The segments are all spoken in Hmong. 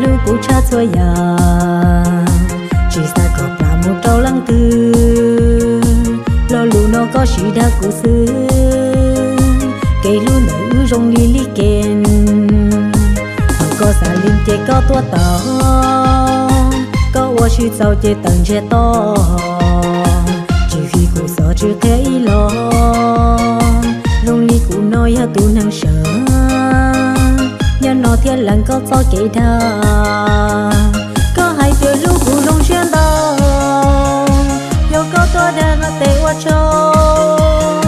Hlub kuv tshaj txhua yam, tsis xav kom plam mus rau leej twg. Lo lus no koj siv dag kuv xwb, kev hlub ntawm wb zoo li lij kev. Thaum koj xav li ces koj tuaj tod, koj ua swb txaus ces tawm ntsiag to. Tsis vim kuv xov tsw qhia ib los, zoo li kuv no yog tus neeg sawv, nyob no thiab lees koj txoj kev dag. Koj hais tias hlub kuv zoo siab ntau, yog koj tuaj dag no tes ua tsaug.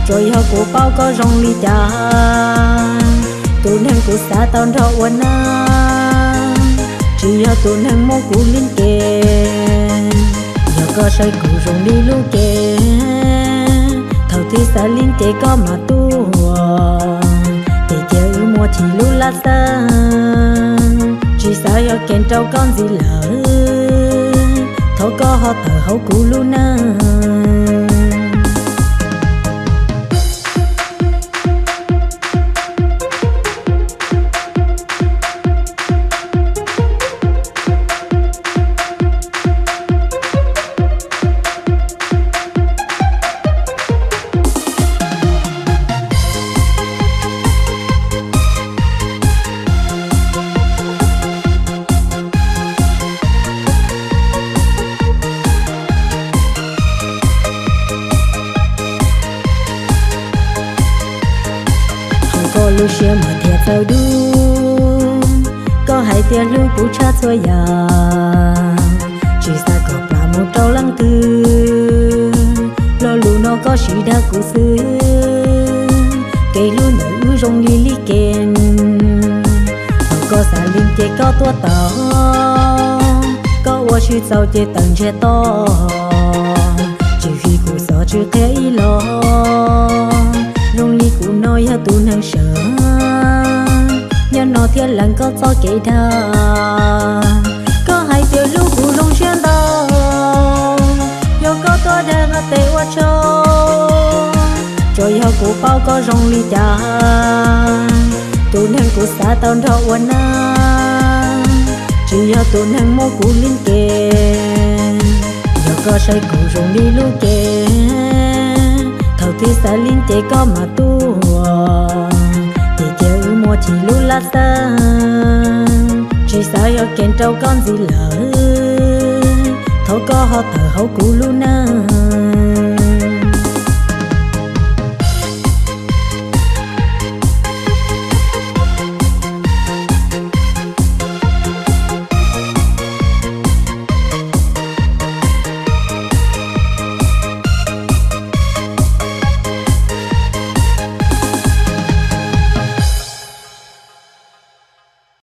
Tsuas yog kuv paub koj zoo li cas, tus neeg kuv xav tau nrog ua neej, tsis yog tus neeg muab kuv lim kev. Yog koj saib kuv zoo li lub kev, thaum twg xav li ces koj mam tuaj, ces cia wb muaj chim lub laj xeeb. Tsis xav yog kev rau koj ntxiv lawm, thov koj ho tawm hauv kuv lub neej. Hauv koj lub siab mas thiaj txawj dub, koj hais tias hlub kuv tshaj txhua yam, tsis xav kom plam mus rau leej twg. Lo lus no koj siv dag kuv xwb, kev hlub ntawm wb zoo li lij kev. Thaum koj xav li ces koj tuaj tod, koj ua swb txaus ces tawm ntsiag to. Tsis vim kuv xov tsw qhia ib los, zoo li kuv no yog tus neeg sawv, nyob no thiab lees koj txoj kev dag. Koj hais tias hlub kuv zoo siab ntau, yog koj tuaj dag no tes ua tsaug. Tsuas yog kuv paub koj zoo li cas, tus neeg kuv xav tau nrog ua neej, tsis yog tus neeg muab kuv lim kev. Yog koj saib kuv zoo li lub kev, thaum twg xav li ces koj mam tuaj, ces cia wb muaj chim lub laj xeeb. Tsis xav yog kev rau koj ntxiv lawm, thov koj ho tawm hauv kuv lub neej.